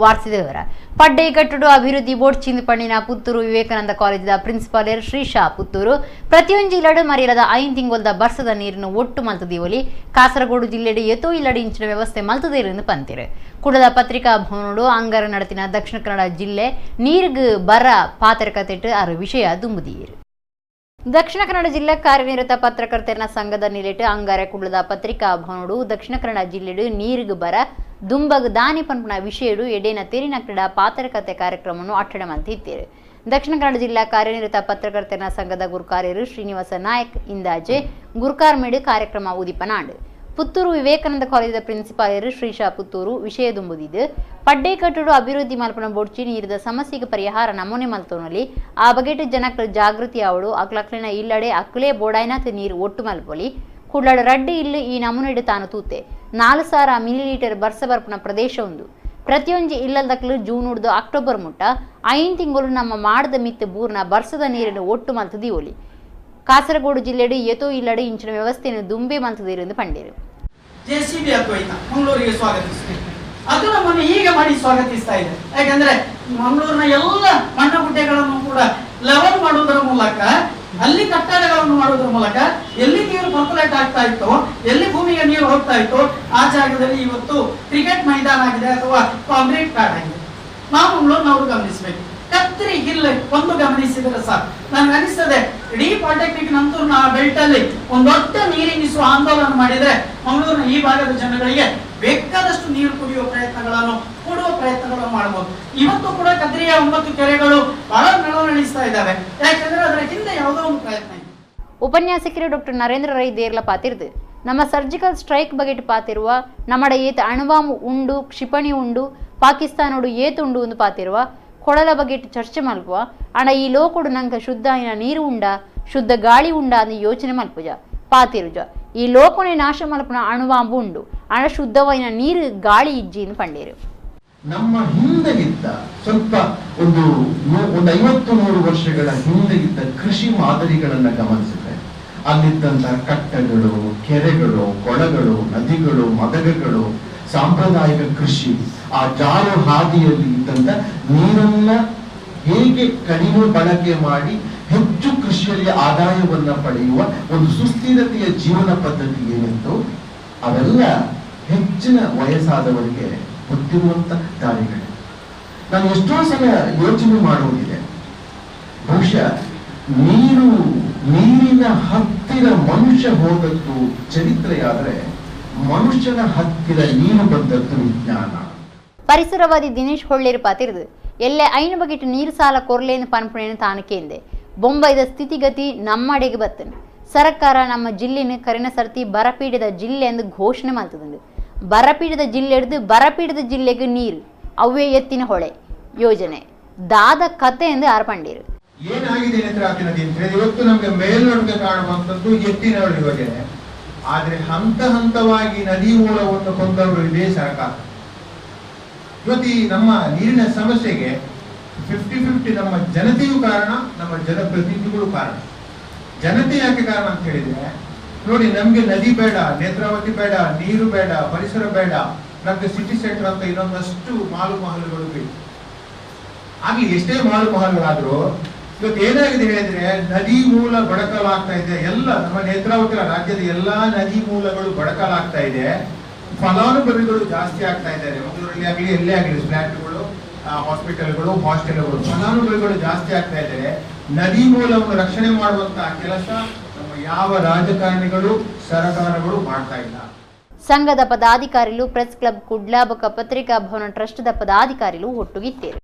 ವಾರ್ಸಿದವರ ಪಡ್ಡೈಕಟ್ಟುಡು ಅಭಿವೃದ್ಧಿ ಬೋರ್ಡ್ ಚಿಂದಪಣ್ಣಿನ ಪುತ್ತೂರು ವಿವೇಕಾನಂದ ಕಾಲೇಜಿನ ಪ್ರಿನ್ಸಿಪಾಲರ್ ಶ್ರೀಶಾ ಪುತ್ತೂರು ಪ್ರತಿಯೊಂದು ಇಲ್ಲಡು ಮರಿಯಲದ 5 ತಿಂಗೊಲ್ದ ಬರ್ಸದ ನೀರನ್ನು ಒಟ್ಟು ಮಲ್ತದೀವಲಿ ಕಾಸರಗೋಡು ಜಿಲ್ಲೆಡು ಎತೋ ಇಲ್ಲಡು ಇಂಚಿನ ವ್ಯವಸ್ಥೆ ಮಲ್ತದೇರೆಂದು ಪಂತಿರು. ಕುಡದ ಪತ್ರಿಕಾ ಭವನೋಡು ಅಂಗಾರ നടത്തിನ ದಕ್ಷಿಣ ಕನ್ನಡ ಜಿಲ್ಲೆ ನೀರ್ಗ್ ಬರ ಪಾತರಕತೆಟ್ಟು ಆರು ವಿಷಯ ದುಂಬುದೀರು. ದಕ್ಷಿಣ ಕನ್ನಡ ಜಿಲ್ಲಾ ಕಾರ್ಯನಿರತ ಪತ್ರಕರ್ತರ ಸಂಘದ ನಿಲೆಟ್ ಅಂಗಾರೆ ಕುಡ್ಲದ ಪತ್ರಿಕಾ ಭವನೋಡು ದಕ್ಷಿಣ ಕನ್ನಡ ಜಿಲ್ಲೆಡು ನೀರ್ಗ್ ಬರ ದುಂಬಗ್ ದಾನಿ ಪನ್ಪುನ ವಿಷಯಡು ಎಡೇನ ತೆರಿನ ಕ್ರೀಡಾ ಪಾತ್ರಕತೆ ಕಾರ್ಯಕ್ರಮವನ್ನು ಅಟ್ಟಣೆ ಮಲ್ತಿತ್ತೇರು. ದಕ್ಷಿಣ ಕನ್ನಡ ಜಿಲ್ಲಾ ಕಾರ್ಯನಿರತ ಪತ್ರಕರ್ತರ ಸಂಘದ ಗುರುಕಾರ್ಯರು ಶ್ರೀನಿವಾಸ ನಾಯಕ್ ಇಂದಾಜೆ ಗುರುಕಾರ್ ಮೇಡು ಕಾರ್ಯಕ್ರಮ ಉದಿಪನಾಂಡು. ಪುತ್ತೂರು ವಿವೇಕಾನಂದ ಕಾಲೇಜಿನ ಪ್ರಿನ್ಸಿಪಾಲರು ಶ್ರೀಶಾ ಪುತ್ತೂರು ವಿಷಯ ದುಂಬುದಿದ್ದು ಪಡ್ಡೈಕಟ್ಟುಡು ಅಭಿವೃದ್ಧಿ ಮಲ್ಪನ ಬೋಡ್ಚಿ ನೀರಿದ ಸಮಸ್ಯೆಗೆ ಪರಿಹಾರ ನಮೂನೆ ಮಲ್ತೋನಲ್ಲಿ ಆ ಬಗೆಟ್ ಜನಕ್ಲು ಜಾಗೃತಿ ಅವಡು ಅಕ್ಲಕ್ಲಿನ ಇಲ್ಲಡೆ ಅಕ್ಲೇ ಬೋಡಾಯ್ನಾತ್ ನೀರು ಒಟ್ಟು ಮಲ್ಪೊಲಿ ಕುಡ್ಲಾಡು ರಡ್ಡು ಇಲ್ಲು ಈ ನಮೂನೆಡು ತಾನು ತೂತೆ 4000 ಮಿಲಿಲೀಟರ್ ಬರ್ಸ ಬರ್ಪುನ ಪ್ರದೇಶ ಉಂದು. ಪ್ರತಿಯೊಂಜಿ ಇಲ್ಲದಕ್ಲು ಜೂನ್ ಉಡ್ದು ಅಕ್ಟೋಬರ್ ಮುಟ್ಟ 5 ತಿಂಗಳು ನಮ್ಮ ಮಾಡದ ಮಿತ್ತು ಬೂರ್ನ ಬರ್ಸದ ನೀರನ್ನು ಒಟ್ಟು ಮಲ್ತದೀವೊಲಿ. ಕಾಸರಗೋಡು ಜಿಲ್ಲೆಡು ಏತೋ ಇಲ್ಲಡೆ ಇಂಚಿನ ವ್ಯವಸ್ಥೆಯನ್ನು ದುಂಬೆ ಮಲ್ತದಿರೆಂದು ಪಂಡೇರು. ಜೆಸಿಬಿ ಅದ್ವೈತ ಮಂಗಳೂರಿಗೆ ಸ್ವಾಗತಿಸ್ತೀವಿ, ಅದು ನಮ್ಮನ್ನು ಹೀಗೆ ಮಾಡಿ ಸ್ವಾಗತಿಸ್ತಾ ಇದೆ. ಯಾಕಂದ್ರೆ ಮಂಗಳೂರಿನ ಎಲ್ಲ ಮಣ್ಣ ಗುಡ್ಡೆಗಳನ್ನು ಕೂಡ ಲೆವೆಲ್ ಮಾಡುವುದರ ಮೂಲಕ, ಅಲ್ಲಿ ಕಟ್ಟಡಗಳನ್ನು ಮಾಡುವುದರ ಮೂಲಕ ಎಲ್ಲಿ ನೀರು ಪರ್ಕುಲೇಟ್ ಆಗ್ತಾ ಇತ್ತು, ಎಲ್ಲಿ ಭೂಮಿಗೆ ನೀರು ಹೋಗ್ತಾ ಇತ್ತು, ಆ ಜಾಗದಲ್ಲಿ ಇವತ್ತು ಕ್ರಿಕೆಟ್ ಮೈದಾನ ಆಗಿದೆ ಅಥವಾ ಕಾಂಕ್ರೀಟ್ ಪ್ಯಾಡ್ ಆಗಿದೆ. ನಾವು ಮಂಗಳೂರಿನವರು ಗಮನಿಸಬೇಕು. ಕತ್ರಿ ಹಿಲ್ ಒಂದು ಗಮನಿಸಿದ್ರೆ ಸಾಕು. ನನ್ಗೆ ಅನಿಸ್ತದೆ ಇಡೀ ಪಾಲಿಟೆಕ್ನಿಕ್ ನಂತೂರ್ನ ಆ ಬೆಲ್ಟ್ ಅಲ್ಲಿ ಒಂದು ದೊಡ್ಡ ನೀರಿಂಗಿಸುವ ಆಂದೋಲನ ಮಾಡಿದ್ರೆ ಮಂಗಳೂರಿನ ಈ ಭಾಗದ ಜನಗಳಿಗೆ ಬೇಕಾದಷ್ಟು ನೀರು ಕುಡಿಯುವ ಪ್ರಯತ್ನಗಳನ್ನು ಕೊಡುವ ಪ್ರಯತ್ನಗಳನ್ನು ಮಾಡಬಹುದು. ಇವತ್ತು ಕೂಡ ಕದ್ರಿಯ 9 ಕೆರೆಗಳು ಬಹಳ ನಳನಳಿಸ್ತಾ ಇದ್ದಾವೆ, ಯಾಕಂದ್ರೆ ಅದರ ಹಿಂದೆ ಯಾವುದೋ ಒಂದು ಪ್ರಯತ್ನ ಇದೆ. ಉಪನ್ಯಾಸಕರು ಡಾಕ್ಟರ್ ನರೇಂದ್ರ ರೈ ದೇರ್ಲ ಪಾತಿರ್ದು ನಮ್ಮ ಸರ್ಜಿಕಲ್ ಸ್ಟ್ರೈಕ್ ಬಗೆಟ್ ಪಾತಿರುವ ನಮ್ಮಡ ಏತ ಅಣುಬಾಂಬು ಉಂಡು, ಕ್ಷಿಪಣಿ ಉಂಡು, ಪಾಕಿಸ್ತಾನೋಡು ಏತುಂಡು ಎಂದು ಪಾತಿರುವ ಕೊಳಲ ಬಗೆಟ್ ಚರ್ಚೆ ಮಲ್ಪುವ ಅಣ ಈ ಲೋಕಡು ನಂಗೆ ಶುದ್ಧ ಆಯಿನ ನೀರು ಉಂಡ, ಶುದ್ಧ ಗಾಳಿ ಉಂಡ ಅಂದು ಯೋಚನೆ ಮಲ್ಪುಜ ಪಾತಿರುಜ. ಈ ಲೋಕನೆ ನಾಶ ಮಲ್ಪುನ ಅಣುಬಾಂಬು ಉಂಡು, ಅಣ ಶುದ್ಧವಾಯಿನ ನೀರು ಗಾಳಿ ಇಜ್ಜಿ ಎಂದು ಪಂಡೇರು. ನಮ್ಮ ಹಿಂದೆ ಇದ್ದ ಸ್ವಲ್ಪ ಒಂದು 50-100 ವರ್ಷಗಳ ಹಿಂದೆ ಇದ್ದ ಕೃಷಿ ಮಾದರಿಗಳನ್ನ ಗಮನಿಸಿದ್ರೆ ಅಲ್ಲಿದ್ದಂತಹ ಕಟ್ಟೆಗಳು, ಕೆರೆಗಳು, ಕೊಳಗಳು, ನದಿಗಳು, ಮದಗಗಳು, ಸಾಂಪ್ರದಾಯಿಕ ಕೃಷಿ, ಆ ಜಾರು ಹಾದಿಯಲ್ಲಿ ಇದ್ದಂತ ನೀರನ್ನ ಹೇಗೆ ಕಡಿಮೆ ಬಳಕೆ ಮಾಡಿ ಹೆಚ್ಚು ಕೃಷಿಯಲ್ಲಿ ಆದಾಯವನ್ನ ಪಡೆಯುವ ಒಂದು ಸುಸ್ಥಿರತೆಯ ಜೀವನ ಪದ್ಧತಿ ಏನಿತ್ತು ಅವೆಲ್ಲ ಹೆಚ್ಚಿನ ವಯಸ್ಸಾದವರಿಗೆ ಗೊತ್ತಿರುವಂತ ದಾರಿಗಳು. ನಾನು ಎಷ್ಟೋ ಸಲ ಯೋಚನೆ ಮಾಡುವುದಿದೆ, ಬಹುಶಃ ನೀರಿನ ಹತ್ತಿರ ಮನುಷ್ಯ ಹೋದದ್ದು ಚರಿತ್ರೆಯಾದ್ರೆ ಮನುಷ್ಯನ ಹತ್ತಿರ ನೀರು ಬಂದದ್ದು ವಿಜ್ಞಾನ. ಪರಿಸರವಾದಿ ದಿನೇಶ್ ಹೊಳ್ಳೇರು ಪಾತಿರ್ದು ಎಲ್ಲೆ 5 ಬಗೆಟ್ ನೀರು ಸಾಲ ಕೊರ್ಲೇನು ಪನ್ಪುಣೇನು ತಾನು ಕೇಂದೆ ಬೊಂಬೈದ ಸ್ಥಿತಿಗತಿ ನಮ್ಮಡೆಗೆ ಬತ್ತನು. ಸರ್ಕಾರ ನಮ್ಮ ಜಿಲ್ಲೆನ ಕರಿನ ಸರ್ತಿ ಬರಪೀಡಿದ ಜಿಲ್ಲೆ ಎಂದು ಘೋಷಣೆ ಮಾಡ್ತದಂದು. ಬರಪೀಡಿದ ಜಿಲ್ಲೆ ಹಿಡಿದು ಬರಪೀಡಿದ ಜಿಲ್ಲೆಗೆ ನೀರು ಅವೇ ಎತ್ತಿನ ಹೊಳೆ ಯೋಜನೆ ದಾದ ಕತೆ ಎಂದು ಆರ್ಪಂಡೀರು. ಏನಾಗಿದೆ ನೇತ್ರಾವತಿ ನದಿ ಅಂತ ಹೇಳಿದ್ರೆ ಇವತ್ತು ನಮಗೆ ಮೇಲ್ನೋಟಕ್ಕೆ ಕಾಣುವಂಥದ್ದು ಎತ್ತಿನ ಹೊಳೆ ಯೋಜನೆ. ಆದ್ರೆ ಹಂತ ಹಂತವಾಗಿ ನದಿ ಮೂಲವನ್ನು ಕೊಂದವರು ಇದೇ ಸರ್ಕಾರ. ಇವತ್ತು ಈ ನಮ್ಮ ನೀರಿನ ಸಮಸ್ಯೆಗೆ 50-50 ನಮ್ಮ ಜನತೆಯೂ ಕಾರಣ, ನಮ್ಮ ಜನಪ್ರತಿನಿಧಿಗಳು ಕಾರಣ. ಜನತೆ ಯಾಕೆ ಕಾರಣ ಅಂತ ಹೇಳಿದ್ರೆ, ನೋಡಿ ನಮ್ಗೆ ನದಿ ಬೇಡ, ನೇತ್ರಾವತಿ ಬೇಡ, ನೀರು ಬೇಡ, ಪರಿಸರ ಬೇಡ, ನಮ್ಗೆ ಸಿಟಿ ಸೆಂಟರ್ ಅಂತ ಇನ್ನೊಂದಷ್ಟು ಮಾಲು ಮಹಲುಗಳು ಬೇಕು. ಆಗ್ಲಿ ಎಷ್ಟೇ ಮಾಲು ಮಹಲುಗಳಾದ್ರೂ ಇವತ್ತು ಏನಾಗಿದೆ ಹೇಳಿದ್ರೆ ನದಿ ಮೂಲ ಬಡಕಲಾಗ್ತಾ ಇದೆ. ಎಲ್ಲ ನಮ್ಮ ನೇತ್ರಾವತಿ ರಾಜ್ಯದ ಎಲ್ಲಾ ನದಿ ಮೂಲಗಳು ಬಡಕಲಾಗ್ತಾ ಇದೆ. ಫಲಾನುಭವಿಗಳು ಜಾಸ್ತಿ ಆಗ್ತಾ ಇದ್ದಾರೆ. ಮಂಗಳೂರಲ್ಲಿ ಆಗಲಿ ಎಲ್ಲೇ ಆಗಲಿ ಫ್ಲಾಟ್ಗಳು, ಹಾಸ್ಪಿಟಲ್ಗಳು, ಹಾಸ್ಟೆಲ್ಗಳು, ಫಲಾನುಭವಿಗಳು ಜಾಸ್ತಿ ಆಗ್ತಾ ಇದ್ದಾರೆ. ನದಿ ಮೂಲವನ್ನು ರಕ್ಷಣೆ ಮಾಡುವಂತಹ ಕೆಲಸ ನಮ್ಮ ಯಾವ ರಾಜಕಾರಣಿಗಳು, ಸರ್ಕಾರಗಳು ಮಾಡ್ತಾ ಇಲ್ಲ. ಸಂಘದ ಪದಾಧಿಕಾರಿಗಳು, ಪ್ರೆಸ್ ಕ್ಲಬ್ ಕುಡ್ಲಾ ಬೊಕ ಪತ್ರಿಕಾ ಭವನ ಟ್ರಸ್ಟ್ದ ಪದಾಧಿಕಾರಿಗಳು ಒಟ್ಟುಗಿತ್ತೇರು.